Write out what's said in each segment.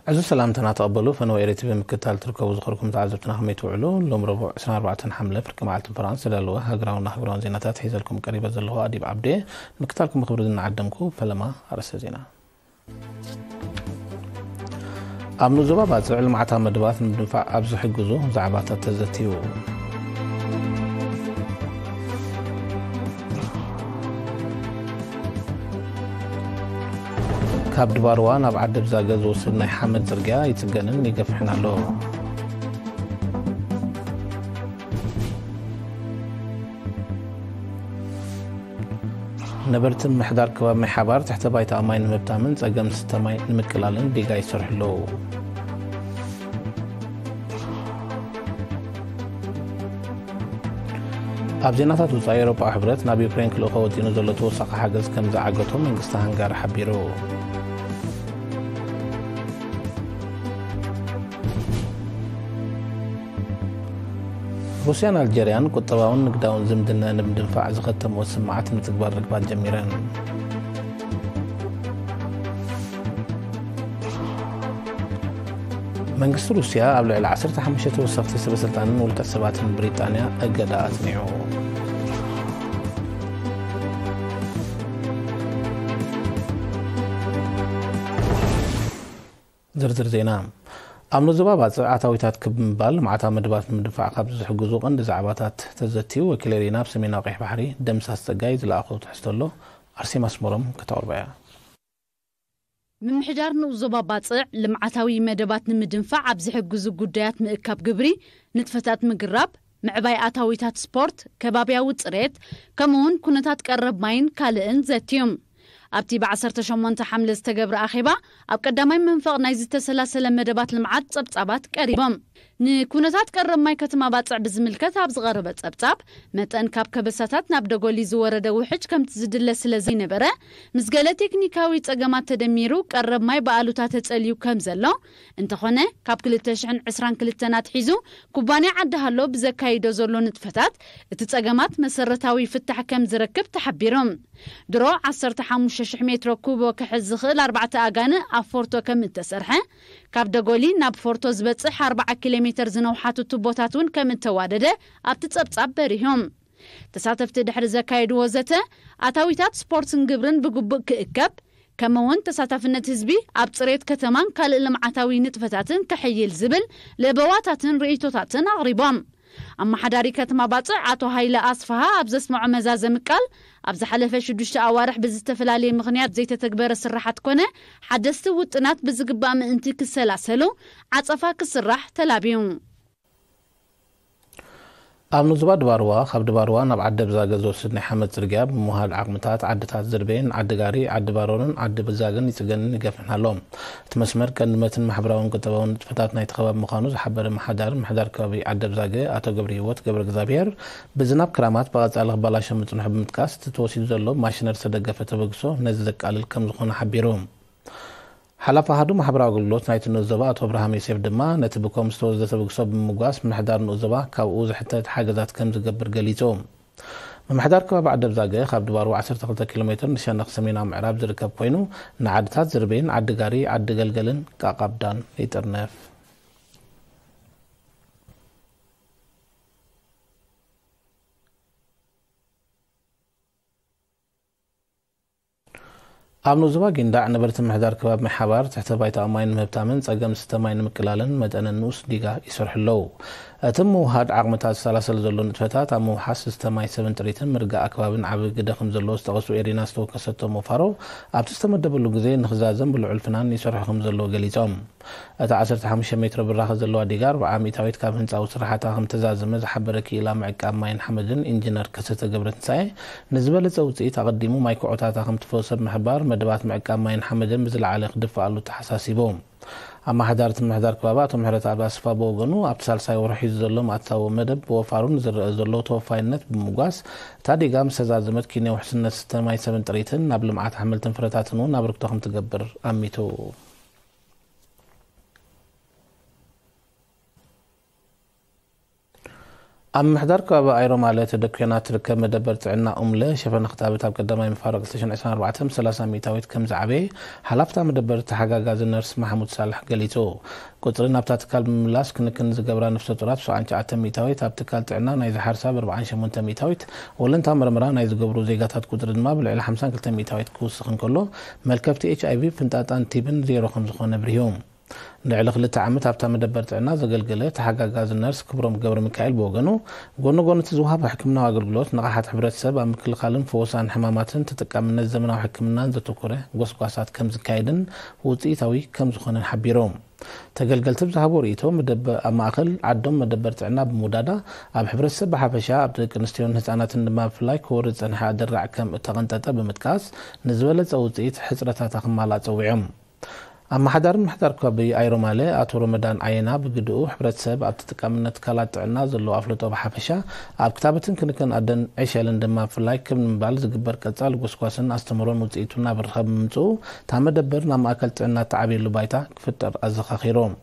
እዚ ሰላምታና ተቐበሉ። ፈነወ ኤሪ ቲቪ ምክትታል ትርከቡ ዝኸርኩም ተዓዘብትና ከመይ ትውዕሉ? ሎም ረቡዕ ዕስራን ኣርባዕተን ሓምለ ፍርቂ መዓልቲ ፈራንስ ዘዳለወ ሃገራውን ኣህጉራውን ዜናታት ሒዘልኩም ቀሪበ ዘለኹ ኣዲብ ዓብዴ። ምክትታልኩም ብኽብሪ ዝናዓደምኩ። ፈለማ ኣርእስተ ዜና። ኣብ ንኡስ ዞባ ባጽዕ ልምዓታዊ መደባት ንምድንፋዕ ኣብ ዝሕግዙ ዛዕባታት ተዘትዩ። ካብ ድባርዋ ናብ ዓዲ ብዛገ ዝወስድ ናይ ሓመድ ጽርግያ ይጽገንን ይገፍሕን ኣሎ። ነበርቲ ምምሕዳር ከባቢ ማይ ሓባር ትሕተ ባይታ ማይ ንምብታምን ጸገም ስተ ማይ ንምቅላልን ዲጋ ይሰርሑ ኣለዉ። ኣብ ዜናታት ወጻኢ፣ ኤውሮጳዊ ሕብረት ናብ ዩክሬን ክልእኾ ወጢኑ ዘሎ ተወሳኺ ሓገዝ ከም ዝዓገቶ መንግስቲ ሃንጋሪ ሓቢሩ። ሩስያን ኣልጀርያን ቁጠባውን ንግዳውን ዝምድና ንምድንፋዕ ዝኸተምኦ ስምማዓት ምትግባር ርክባት ጀሚረን። መንግስቲ ሩስያ ኣብ ልዕሊ ዓሰርተ ሓሙሽተ ተወሰኽቲ ሰበ ስልጣንን ውልቀ ሰባትን ብሪጣንያ እገዳ ኣጽኒዑ። ዝርዝር ዜና። ኣብ ንኡስ ዞባ ባጽዕ ኣታዊታት ክብ ምባል ልምዓታዊ መደባት ንምድንፋዕ ካብ ዝሕግዙ ቀንዲ ዛዕባታት ተዘትዩ። ወኪል ኤሪና ኣብ ሰሜናዊ ቀይሕ ባሕሪ ደምሳስ ጸጋይ ዝለኣኾ ትሕዝቶ ኣሎ። ኣርሴማ ኣስመሮም ከተቕርቦ እያ። ምምሕዳር ንኡስ ዞባ ባጽዕ ልምዓታዊ መደባት ንምድንፋዕ ኣብ ዝሕግዙ ጉዳያት ምእካብ ግብሪ፣ ንጥፈታት ምግራብ፣ ምዕባይ ኣታዊታት ስፖርት፣ ከባብያዊ ጽሬት፣ ከምኡውን ኩነታት ቀረብ ማይን ካልእን ዘትዮም። ኣብቲ ብ ዓሰርተ ሸሞንተ ሓምለ ዝተገብረ ኣኼባ፣ ኣብ ቀዳማይ መንፈቕ ናይ ዝተሰላሰለ መደባት ልምዓት ጸብጻባት ቀሪቦም። ንኩነታት ቀረብ ማይ ከተማ ባጽዕ ብዝምልከት ኣብ ዝቐረበ ጸብጻብ፣ መጠን ካብ ከበሳታት ናብ ደጎሊ ዝወረደ ውሕጅ ከምቲ ዝድለ ስለ ዘይነበረ፣ ምስ ገለ ቴክኒካዊ ጸገማት ተደሚሩ ቀረብ ማይ ብኣሉታ ተጸልዩ ከም ዘሎ፣ እንተኾነ፣ ካብ ክልተ ሽሕን ዕስራን ክልተን ኣትሒዙ ኩባንያ ዓዲ ሃሎ ብዘካይዶ ዘሎ ንጥፈታት፣ እቲ ጸገማት መሰረታዊ ፍታሕ ከም ዝረክብ ተሓቢሩ። ድሮ ዓሰርተ ሓሙሽተ ሽሕ ሜትሮ ኩቦ ክሕዝ ዝኽእል ኣርባዕተ ኣጋንእ ኣብ ፎርቶ ከም እተሰርሐ፣ ካብ ደጎሊ ናብ ፎርቶ ዝበጽሕ ኣርብዓ ኪሎ ሜተር ዝነውሓቱ ቱቦታት እውን ከም እተዋደደ ኣብቲ ጸብጻብ በሪሆም። ተሳተፍቲ ድሕሪ ዘካየድዎ ዘተ፣ ኣታዊታት ስፖርትን ግብርን ብግቡእ ክእከብ፣ ከምኡውን ተሳታፍነት ህዝቢ ኣብ ጽሬት ከተማን ካልእ ልምዓታዊ ንጥፈታትን ከሕይል ዝብል ለበዋታትን ርእይቶታትን ኣቕሪቦም። ኣመሓዳሪ ከተማ ባጽዕ ኣቶ ሃይለ ኣስፍሃ ኣብ ዘስምዖ መዛዘሚ ቃል፣ ኣብ ዝሓለፈ ሽዱሽተ ኣዋርሕ ብዝተፈላለየ ምኽንያት ዘይተተግበረ ስራሓት ኮነ ሓደስቲ ውጥናት ብዝግባእ ምእንቲ ክሰላሰሉ ዓጸፋ ክስራሕ ተላብዩ። ኣብ ንኡስ ዞባ ድባርዋ፣ ካብ ድባርዋ ናብ ዓዲ ብዛገ ዝወስድ ናይ ሓመድ ጽርግያ ብምውሃድ ዓቕምታት ዓድታት ዝርበየን ዓዲ ጋሪ፣ ዓዲ ባሮንን ዓዲ ብዛገን ይጽገንን ይገፍሕን ኣሎ። እቲ መስመር ቀንዲ መትን ማሕበራውን ቁጠባውን ንጥፈታት ናይቲ ከባቢ ምዃኑ ዝሓበረ ኣመሓዳሪ ምምሕዳር ከባቢ ዓዲ ብዛገ ኣቶ ገብረህይወት ገብረእግዚኣብሄር፣ ብዝናብ ክራማት ብቐጻሊ ክበላሾ ምጽንሑ ብምጥቃስ፣ እቲ ተወሲዱ ዘሎ ብማሽነሪ ዝተደገፈ ተበግሶ ነዚ ዘቃልል ከም ዝኾነ ሓቢሩ። ሓላፊ ኣሃዱ ማሕበራዊ ኣገልግሎት ናይቲ ንኡስ ዞባ ኣቶ ኣብርሃም ዮሴፍ ድማ፣ ነቲ ብኮም ዝተወስደ ተበግሶ ብምምጓስ፣ ምምሕዳር ንኡስ ዞባ ካብኡ ዝሕተት ሓገዛት ከም ዝገብር ገሊጹ። ምምሕዳር ከባቢ ዓዲ ብዛገ፣ ካብ ድባርዋ ዓሰርተ ክልተ ኪሎ ሜትር ንሸነኽ ሰሜናዊ ምዕራብ ዝርከብ ኮይኑ፣ ንዓድታት ዝርበይን ዓዲ ጋሪ፣ ዓዲ ገልገልን ቃቃብዳን ይጥርነፍ። ኣብ ንኡስ ዞባ ጊንዳዕ ነበርቲ ምምሕዳር ከባቢ ማይ ሓባር ትሕተ ባይታ ማይ ንምህብታምን ጸገም ስተ ማይ ንምቅላልን መጠነ ንኡስ ዲጋ ይሰርሑ ኣለዉ። እቲ ምውሃድ ዓቕምታት ዝሰላሰል ዘሎ ንጥፈታት ኣብ ምውሓስ ስተ ማይ ሰብን ጥሪትን ምርጋእ ኣከባብን ዓቢ ግደ ከም ዘለዎ ዝጠቐሱ ኤሪና ዝተወከሰቶም ኦፋሮ ኣብቲ ዝተመደበሉ ግዜ ንኽዛዘም ብልዑል ፍናን ይሰርሑ ከም ዘለዎ ገሊጾም። እታ ዓሰርተ ሓሙሽተ ሜትሮ ብራኸ ዘለዋ ዲጋ ኣርብዓ ሚእታዊት ካብ ህንጻዊ ስራሓታ ከም ተዛዘመ ዝሓበረ ክኢላ ምዕቃብ ማይን ሓመድን ኢንጂነር ከሰተ ገብረትንሳኤ፣ ንዝበለጸ ውጽኢት ኣቐዲሙ ማይ ኩዖታታ ከም ትፈውሰ ብምሕባር፣ መደባት ምዕቃብ ማይን ሓመድን ብዝለዓለ ክድፍኣሉ ተሓሳሲቡ። ኣመሓዳሪ እቲ ምምሕዳር ከባቢ ኣቶ ምሕረተኣብ ኣስፋ ብወገኑ፣ ኣብቲ ሳልሳይ ወርሒ ሒዙ ዘሎ መኣተዊ መደብ ብወፋሩ ንዝረአ ዘሎ ተወፋይነት ብምምጓስ፣ እታ ዲጋ ምስ ተዛዘመት ኪነ ውሕስነት ስተ ማይ ሰብን ጥሪትን ናብ ልምዓት ኣሕምልትን ፍረታትን እውን ኣበርክቶ ከም ትገብር ኣሚቱ። ኣብ ምሕዳር ከባቢ ኣይሮማለ ተደኲና ትርከብ መደበር ጥዕና ኡምለ፣ ሸፈነ ክታበት ኣብ ቀዳማይ መፋርቕ ክልተ ሽሕን ዕስራን ኣርባዕተን ብ ሰላሳ ሚእታዊት ከም ዝዓበየ ሓላፍታ መደበር ተሓጋጋዚ ነርስ ማሕሙድ ሳልሕ ገሊጹ። ቁጽሪ ናብታ ትካል ብምምላስ ክንክን ዝገብራ ነፍሰ ጡራት ብሰብዓን ትሽዓተን ሚእታዊት፣ ኣብ ትካል ጥዕና ናይ ዝሓርሳ ብ ኣርባዓን ሸሞንተን ሚእታዊት፣ ወለንታ መርመራ ናይ ዝገብሩ ዜጋታት ቁጽሪ ድማ ብልዕሊ ሓምሳን ክልተን ሚእታዊት ክውስኽ እንከሎ፣ መልከፍቲ ኤች ኣይ ቪ፣ ፍንጣጣን ቲብን ዜሮ ከም ዝኾነ ኣብሪሁ። ንልዕሊ ክልተ ዓመት ኣብታ መደበር ጥዕና ዘገልገለ ተሓጋጋዚ ነርስ ክብሮም ገብረ ሚካኤል ብወገኑ፣ ጎኒ ጎኒ እቲ ዝወሃቦ ሕክምናዊ ኣገልግሎት፣ ንቕሓት ሕብረተሰብ ኣብ ምክልኻልን ፈወሳን ሕማማትን ተጠቃምነት ዘመናዊ ሕክምናን ዘተኮረ ጎስጓሳት ከም ዝካየድን ውፅኢታዊ ከም ዝኾነን ሓቢሩ። ተገልገልቲ ብዝሃቦ ርእይቶ፣ መደበ-፣ ኣብ ማእኸል ዓዶም መደበር ጥዕና ብምውዳዳ፣ ኣብ ሕብረተሰብ ብሓፈሻ፣ ኣብ ደቂ ኣንስትዮን ህፃናትን ድማ ብፍላይ ክወርድ ዝፀንሐ ኣደራዕ ከም እተቐንጠጠ ብምጥቃስ፣ ንዝበለፀ ውፅኢት ሕፅረታታ ክማላእ ፀዊዖም። ኣመሓዳሪ ምምሕዳር ከባቢ ኣይሮማለ ኣቶ ረመዳን ኣየና ብግድኡ፣ ሕብረተሰብ ኣብ ተጠቃምነት ትካላት ጥዕና ዘለዎ ኣፍልጦ ብሓፈሻ፣ ኣብ ክታበትን ክንክን ኣደን ዕሸልን ድማ ብፍላይ ክብ ንምባል ዝግበር ቀጻሊ ጎስጓስን ኣስተምህሮን ውጽኢቱ እናበረኸ ብምምጽኡ፣ እታ መደበር ናብ ማእከል ጥዕና እትዓብየሉ ባይታ ክፍጠር ኣዘኻኺሮም።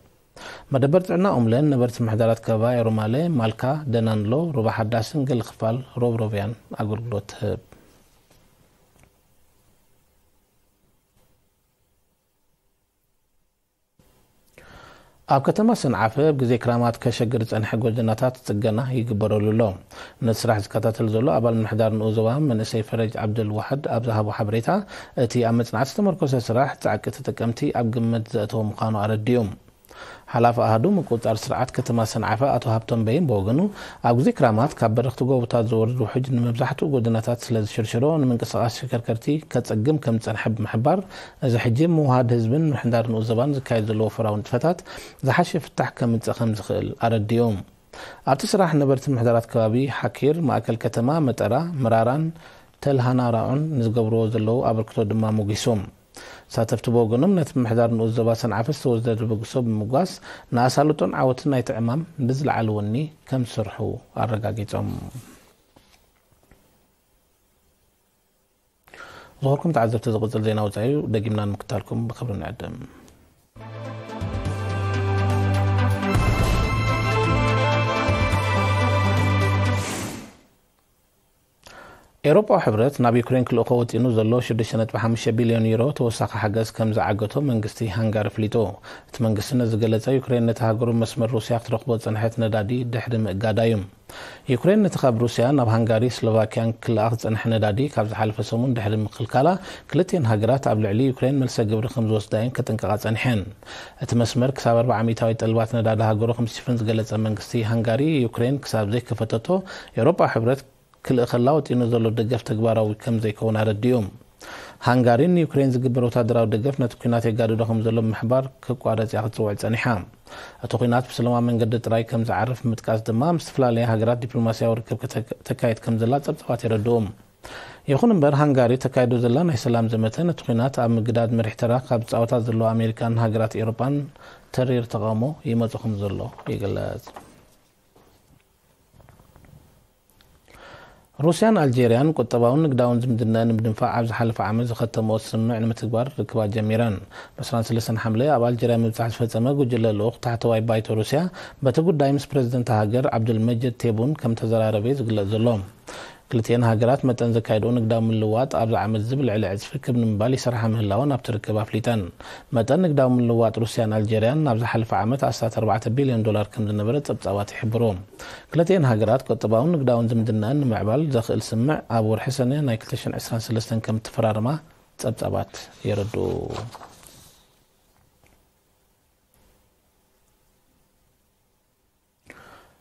መደበር ጥዕና ኦምለን ነበርቲ ምሕዳራት ከባቢ ኣይሮማለ፣ ማልካ፣ ደናንሎ፣ ሩባ ሓዳስን ገለ ክፋል ሮብሮብያን ኣገልግሎት ትህብ። ኣብ ከተማ ሰንዓፈ ኣብ ግዜ ክራማት ከሸግር ዝጸንሐ ጎደናታት ጽገና ይግበረሉ ኣሎ። ነቲ ስራሕ ዝከታተል ዘሎ ኣባል ምምሕዳር ንኡስ ዞባ መንእሰይ ፈረጅ ዓብደል ዋሕድ ኣብ ዝሃቦ ሓበሬታ፣ እቲ ኣብ መጽናዕቲ ዝተመርኮሰ ስራሕ ጻዕቂ ተጠቀምቲ ኣብ ግምት ዘእተወ ምዃኑ ኣረዲኡ። ሓላፊ ኣሃዱ ምቁጽጻር ስርዓት ከተማ ሰንዓፈ ኣቶ ሃብቶም በይን ብወገኑ፣ ኣብ ግዜ ክራማት ካብ በረኽቲ ጎቦታት ዝወርድ ውሕጅ ንመብዛሕትኡ ጎደናታት ስለ ዝሽርሽሮ፣ ንምንቅስቓስ ተሽከርከርቲ ከጸግም ከም ዝጸንሐ ብምሕባር፣ እዚ ሕጂ ምውሃድ ህዝብን ምሕዳር ንኡስ ዞባን ዝካየድ ዘሎ ወፈራዊ ንጥፈታት ዝሓሸ ፍታሕ ከምጽእ ከም ዝኽእል ኣረዲኡ። ኣብቲ ስራሕ ነበርቲ ምሕዳራት ከባቢ ሓኪር፣ ማእከል ከተማ መጠራ፣ ምራራን ተልሃናራዑን ንዝገብርዎ ዘለዉ ኣበርክቶ ድማ ሞጊሶም። ተሳተፍቲ ብወገኖም፣ ነቲ ምምሕዳር ንኡስ ዞባ ሰንዓፈ ዝተወሰደ ተበግሶ ብምምጓስ፣ ንኣሳልጦን ዓወትን ናይቲ ዕማም ብዝለዓለ ወኒ ከም ዝሰርሑ ኣረጋጊጾም። ዝኸበርኩም ተዓዘብቲ፣ ዝቕጽል ዜና ወጻኢ እዩ፣ ደጊምና ንምክታልኩም ብኽብሪ ንዕድም። ኤውሮጳዊ ሕብረት ናብ ዩክሬን ክልእኾ ወጢኑ ዘሎ ሽዱሽተ ነጥቢ ሓሙሽተ ቢልዮን ዩሮ ተወሳኺ ሓገዝ ከም ዝዓገቶ መንግስቲ ሃንጋሪ ኣፍሊጡ። እቲ መንግስቲ ነዚ ዝገለጸ፣ ዩክሬን ነቲ ሃገሩ መስመር ሩስያ ክትረኽቦ ዝጸንሐት ነዳዲ ድሕሪ ምእጋዳ እዩ። ዩክሬን ነቲ ካብ ሩስያ ናብ ሃንጋሪ፣ ስሎቫኪያን ክለኣኽ ዝጸንሐ ነዳዲ ካብ ዝሓለፈ ሰሙን ድሕሪ ምክልካላ፣ ክልቲኤን ሃገራት ኣብ ልዕሊ ዩክሬን መልሰ ግብሪ ከም ዝወስዳ እየን ከጠንቅቓ ጸኒሐን። እቲ መስመር ክሳብ ኣርብዓ ሚእታዊት ጠለባት ነዳዲ ሃገሩ ከም ዝሽፍን ዝገለጸ መንግስቲ ሃንጋሪ፣ ዩክሬን ክሳብ ዘይከፈተቶ፣ ኤውሮጳዊ ሕብረት ክልእኸላ ወጢኑ ዘሎ ደገፍ ተግባራዊ ከም ዘይከውን ኣረዲኡ። ሃንጋሪ ንዩክሬን ዝግበር ወታደራዊ ደገፍ ነቲ ኲናት የጋድዶ ከም ዘሎ ብምሕባር፣ ክቋረጽ እያ ክትጽውዕ ጸኒሓ። እቲ ኲናት ብሰላማዊ መንገዲ ጥራይ ከም ዝዓርፍ ብምጥቃስ ድማ፣ ምስ ዝተፈላለያ ሃገራት ዲፕሎማስያዊ ርክብ ክተ-፣ ተካይድ ከም ዘላ ጸብጻባት የረድኡ። ይኹን እምበር፣ ሃንጋሪ ተካይዶ ዘላ ናይ ሰላም ዘመተ፣ ነቲ ኲናት ኣብ ምግዳድ መሪሕ ተራ ካብ ዝጻወታ ዘለዋ ኣሜሪካን ሃገራት ኤውሮጳን ተሪር ተቓውሞ ይመጾ ከም ዘሎ ይግለጽ። ሩስያን ኣልጀርያን ቁጠባውን ንግዳውን ዝምድናኣን ንምድንፋዕ ኣብ ዝሓለፈ ዓመት ዝኸተመኦ ስምምዕ ንምትግባር ርክባት ጀሚረን። ብ ዕስራን ሰለስተን ሓምለ ኣብ ኣልጀርያ ምብጻሕ ዝፈጸመ ጉጅለ ልኡኽ ታሕተዋይ ባይቶ ሩስያ በቲ ጉዳይ ምስ ፕረዚደንት ሃገር ዓብዱልመጅድ ቴቡን ከም ተዘራረበ እዩ ዝግለጽ ዘሎ። ክልቲኤን ሃገራት መጠን ዘካየድኦ ንግዳዊ ምልውዋጥ ኣብዚ ዓመት እዚ ብልዕሊ ዕጽፊ ክብ ንምባል ይሰርሓ ምህላወን ኣብቲ ርክብ ኣፍሊጠን። መጠን ንግዳዊ ምልውዋጥ ሩስያን ኣልጀርያን ናብ ዝሓለፈ ዓመት ኣስታት ኣርባዕተ ቢልዮን ዶላር ከም ዝነበረ ጸብጻባት ይሕብሩ። ክልቲኤን ሃገራት ቁጠባውን ንግዳውን ዝምድናኣን ንምዕባል ዘኽእል ስምምዕ ኣብ ወርሒ ሰነ ናይ ክልተ ሽሕን ዕስራን ሰለስተን ከም እተፈራረማ ጸብጻባት የረድኡ።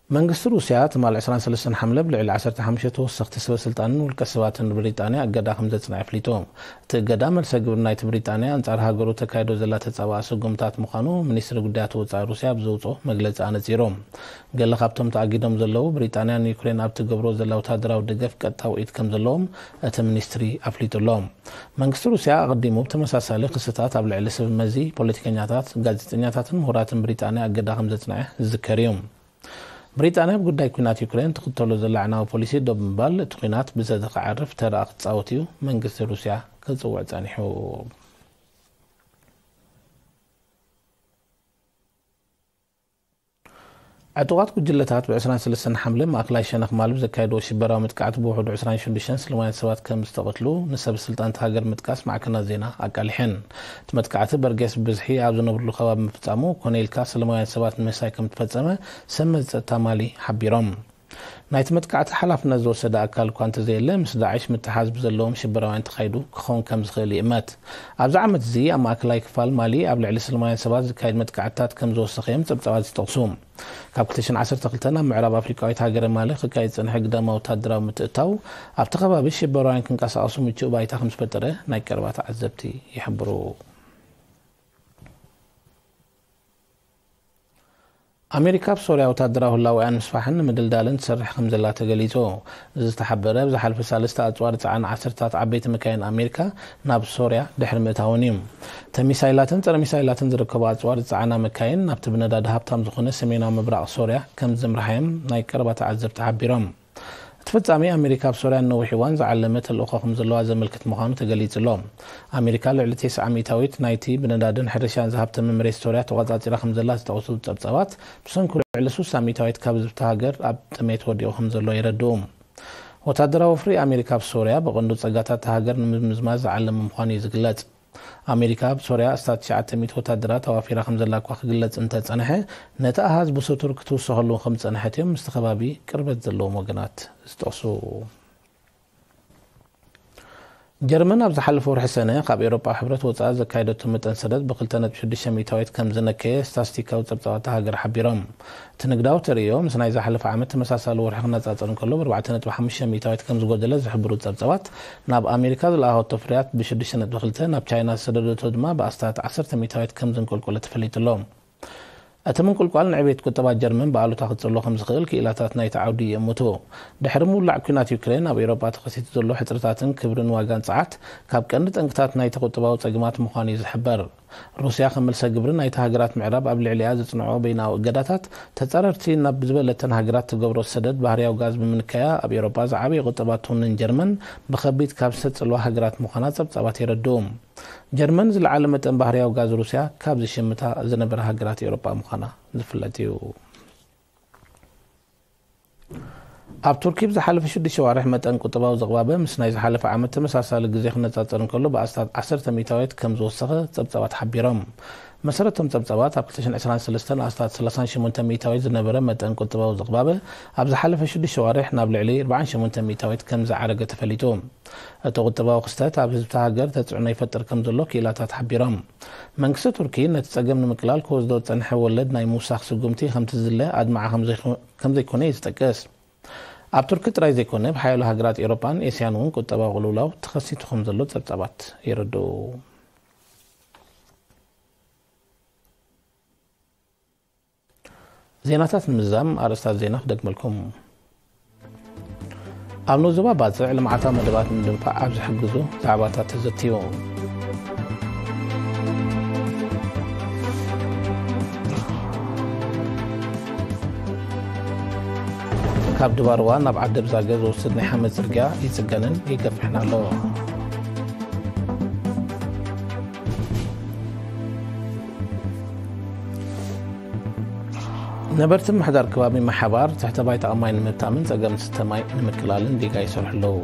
መንግስቲ ሩስያ ትማል ዕስራን ሰለስተን ሓምለ ብልዕሊ ዓሰርተ ሓሙሽተ ተወሰኽቲ ሰበ ስልጣንን ውልቀ ሰባትን ብሪጣንያ እገዳ ከም ዘጽንዐ ኣፍሊጡ። እቲ እገዳ መልሰ ግብሪ ናይቲ ብሪጣንያ ኣንጻር ሃገሩ ተካይዶ ዘላ ተጻባእ ስጉምታት ምዃኑ ሚኒስትሪ ጉዳያት ወጻኢ ሩስያ ኣብ ዘውጽኦ መግለጺ ኣነጺሩ። ገለ ካብቶም ተኣጊዶም ዘለዉ ብሪጣንያ ንዩክሬን ኣብ ትገብሮ ዘላ ወታደራዊ ደገፍ ቀጥታዊ ኢድ ከም ዘለዎም እቲ ሚኒስትሪ ኣፍሊጡ ኣሎ። መንግስቲ ሩስያ ኣቐዲሙ ብተመሳሳሊ ክስታት ኣብ ልዕሊ ሰብ መዚ፣ ፖለቲከኛታት፣ ጋዜጠኛታትን ምሁራትን ብሪጣንያ እገዳ ከም ዘጽንዐ ዝዝከር እዩ። ብሪጣንያ ኣብ ጉዳይ ኲናት ዩክሬን ትኽተሎ ዘላ ኣዕናዊ ፖሊሲ ደው ብምባል፣ እቲ ኲናት ብዘተ ክዓርፍ ተራኣ ክትጻወት እዩ መንግስቲ ሩስያ ክጽውዕ ጸኒሑ። ዕጡቓት ጉጅለታት ብ ዕስራን ሰለስተን ሓምለ ማእከላይ ሸነኽ ማሊ ብዘካየድዎ ሽበራዊ መጥቃዕቲ ብውሕዱ ዕስራን ሽዱሽተን ሰላማውያን ሰባት ከም ዝተቐትሉ ንሰብ ስልጣን እታ ሃገር ምጥቃስ ማዕከናት ዜና ኣቃሊሐን። እቲ መጥቃዕቲ በርጌስ ብብዝሒ ኣብ ዝነብርሉ ከባቢ ምፍጻሙ፣ ኮነ ኢልካ ሰላማውያን ሰባት ንምስያይ ከም ዝተፈጸመ ሰብ መዚ ጸጥታ ማሊ ሓቢሮም። ናይቲ መጥቃዕቲ ሓላፍነት ዝወሰደ ኣካል እኳ እንተዘየለ፣ ምስ ዳዕሽ ምትሓዝ ብዘለዎም ሽበራውያን ተኻይዱ ክኸውን ከም ዝኽእል ይእመት። ኣብዚ ዓመት እዚ ኣብ ማእከላይ ክፋል ማሊ ኣብ ልዕሊ ሰላማውያን ሰባት ዝካየድ መጥቃዕትታት ከም ዝወሰኸ እዮም ጸብጻባት ዝጠቕሱ። ካብ ክልተ ሽሕን ዓሰርተ ክልተን ኣብ ምዕራብ ኣፍሪቃዊት ሃገረ ማሊ ክካየድ ዝጸንሐ ግዳማዊ ወታደራዊ ምትእትታው ኣብቲ ከባቢ ሽበራውያን ክንቀሳቐሱ ምቹእ ባይታ ከም ዝፈጠረ ናይ ቀረባ ተዓዘብቲ ይሕብሩ። ኣሜሪካ ኣብ ሶርያ ወታደራዊ ህላወኣን ምስፋሕን ንምድልዳልን ትሰርሕ ከም ዘላ ተገሊጹ። እዚ ዝተሓበረ ኣብ ዝሓለፈ ሳልስቲ ኣጽዋር ዝጸዓና ዓሰርታት ዓበይቲ መካይን ኣሜሪካ ናብ ሶርያ ድሕሪ ምእታወን እዩ። እተን ሚሳይላትን ጸረ ሚሳይላትን ዝርከቡ ኣጽዋር ዝጸዓና መካይን ናብቲ ብነዳዲ ሃብታም ዝኾነ ሰሜናዊ ምብራቕ ሶርያ ከም ዝምርሓ እዮም ናይ ቀረባ ተዓዘብቲ ሓቢሮም። እቲ ፍጻሜ ኣሜሪካ ኣብ ሶርያ ንነዊሕ እዋን ዝዓለመ ተልእኾ ከም ዘለዋ ዘመልክት ምዃኑ ተገሊጹ ኣሎ። ኣሜሪካ ልዕሊ ተስዓ ሚእታዊት ናይቲ ብነዳድን ሕርሻን ዝሃብተመ መሬት ሶርያ ተቖጻጺራ ከም ዘላ ዝጠቕሱ ጸብጻባት፣ ብሰንኩ ልዕሊ ስሳ ሚእታዊት ካብ ህዝቢ እታ ሃገር ኣብ ጥሜት ወዲቑ ከም ዘሎ የረድኡ። ወታደራዊ ወፍሪ ኣሜሪካ ኣብ ሶርያ ብቐንዱ ጸጋታት እታ ሃገር ንምምዝማዝ ዝዓለመ ምዃኑ እዩ ዝግለጽ። ኣሜሪካ ኣብ ሶርያ ኣስታት ትሽዓተ ሚእቲ ወታደራት ኣዋፊራ ከም ዘላ እኳ ክግለጽ እንተጸንሐ፣ ነቲ ኣሃዝ ብስቱር ክትውስኸሉ ከም ዝጸንሐት እዮም ምስቲ ከባቢ ቅርበት ዘለዎም ወገናት ዝጠቕሱ። ጀርመን ኣብ ዝሓለፈ ወርሒ ሰነ ካብ ኤውሮጳዊ ሕብረት ወጻኢ ዘካየደቶ መጠን ሰደድ ብክልተ ነጥቢ ሽዱሽተ ሚእታዊት ከም ዝነከየ ስታስቲካዊ ጸብጻባት እታ ሃገር ሓቢሮም። እቲ ንግዳዊ ተርእዮ ምስ ናይ ዝሓለፈ ዓመት ተመሳሳሊ ወርሒ ክነጻጸር እንከሎ ብኣርባዕተ ነጥቢ ሓሙሽተ ሚእታዊት ከም ዝጎደለ ዝሕብሩ ጸብጻባት፣ ናብ ኣሜሪካ ዝለኣኸቶ ፍርያት ብሽዱሽተ ነጥቢ ክልተ፣ ናብ ቻይና ዝሰደደቶ ድማ ብኣስታት ዓሰርተ ሚእታዊት ከም ዘንቆልቆለ ተፈሊጡ ኣሎ። እቲ ምንቁልቋል ንዕቤት ቁጠባ ጀርመን ብኣሉታ ክጽሎ ከም ዝኽእል ክኢላታት ናይቲ ዓውዲ ይእምቱ። ድሕሪ ምውላዕ ኲናት ዩክሬን ኣብ ኤውሮጳ ተኸሲቱ ዘሎ ሕጽርታትን ክብርን ዋጋን ጸዓት ካብ ቀንዲ ጠንቅታት ናይቲ ቁጠባዊ ጸገማት ምዃኑ እዩ ዝሕበር። ሩስያ ከም መልሰ ግብሪ ናይቲ ሃገራት ምዕራብ ኣብ ልዕሊኣ ዘጽንዖ በይናዊ እገዳታት፣ ተጻረርቲ ናብ ዝበለተን ሃገራት ትገብሮ ሰደድ ባህርያዊ ጋዝ ብምንካያ ኣብ ኤውሮጳ ዝዓበየ ቁጠባ ትውንን ጀርመን ብኸቢድ ካብ ዝተጽልዋ ሃገራት ምዃና ጸብጻባት የረድኡ። ጀርመን ዝለዓለ መጠን ባህርያዊ ጋዝ ሩስያ ካብ ዝሽምታ ዝነበራ ሃገራት ኤውሮጳ ምዃና ዝፍለጥ እዩ። ኣብ ቱርኪ ብዝሓለፈ ሽዱሽተ ኣዋርሕ መጠን ቁጠባዊ ዝቕባበ ምስ ናይ ዝሓለፈ ዓመት ተመሳሳሊ ግዜ ክነጻጸር እንከሎ ብኣስታት ዓሰርተ ሚእታዊት ከም ዝወሰኸ ጸብጻባት ሓቢሮም። መሰረቶም ጸብጻባት ኣብ ክልተ ሽሕን ዕስራን ሰለስተን ኣስታት ሰላሳን ሸሞንተ ሚእታዊት ዝነበረ መጠን ቁጠባዊ ዝቕባበ ኣብ ዝሓለፈ ሽዱሽተ ኣዋርሕ ናብ ልዕሊ ኣርባዓን ሸሞንተ ሚእታዊት ከም ዝዓረገ ተፈሊጡ። እቲ ቁጠባዊ ክስተት ኣብ ህዝብቲ ሃገር ተጽዕኖ ይፈጥር ከም ዘሎ ክኢላታት ሓቢሮም። መንግስቲ ቱርኪ ነቲ ጸገም ንምቅላል ክወስዶ ዝጸንሐ ወለድ ናይ ምውሳኽ ስጉምቲ ከምቲ ዝድለ ኣድማዒ ከም ዘይኮ-፣ ከም ዘይኮነ እዩ ዝጠቅስ። ኣብ ቱርኪ ጥራይ ዘይኮነ ብሓያሎ ሃገራት ኤውሮጳን ኤስያን እውን ቁጠባዊ ቅልውላው ተኸሲቱ ከም ዘሎ ጸብጻባት የረድኡ። ዜናታት ንምዝዛም ኣርእስታት ዜና ክደግመልኩም። ኣብ ዞባ ባጽዕ ልምዓታዊ መደባት ንምድንፋዕ ኣብ ዝሕግዙ ዛዕባታት ተዘትዩ። ካብ ድባርዋ ናብ ዓዲ ብዛገ ዝወስድ ናይ ሓመድ ጽርግያ ይጽገንን ይገፍሕን ኣሎ። ነበርቲ ምሕዳር ከባቢ ማይ ሓባር ትሕተ ባይታ ኣማይ ንምብታምን ጸገም ዝስተ ማይ ንምቅላልን ዲጋ ይሰርሑ ኣለዉ።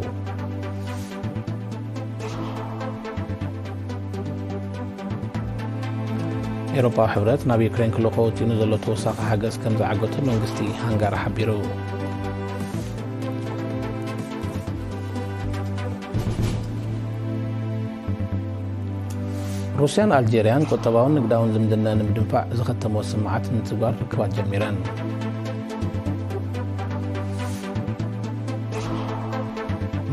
ኤውሮጳዊ ሕብረት ናብ ዩክሬን ክልእኾ ወጢኑ ዘሎ ተወሳኺ ሓገዝ ከም ዝዓገቶ መንግስቲ ሃንጋሪ ሓቢሩ። ሩስያን ኣልጀርያን ቁጠባውን ንግዳውን ዝምድና ንምድንፋዕ ዝኸተምዎ ስምምዓት ንምትግባር ርክባት ጀሚረን።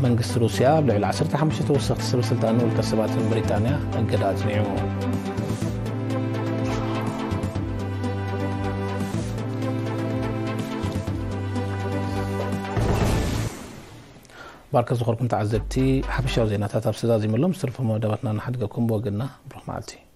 መንግስቲ ሩስያ ኣብ ልዕሊ ዓሰርተ ሓሙሽተ ተወሰኽቲ ሰበ ስልጣንን ውልቀ ሰባትን ብሪጣንያ እገዳ ኣጽኒዑ። ባርከ ዝኾርኩም ተዓዘብቲ፣ ሓፈሻዊ ዜናታት ኣብ ሰዛዚመሎም ዝተረፈ መደባትና ንሓድገኩም ብወገንና ብሩኽ መዓልቲ።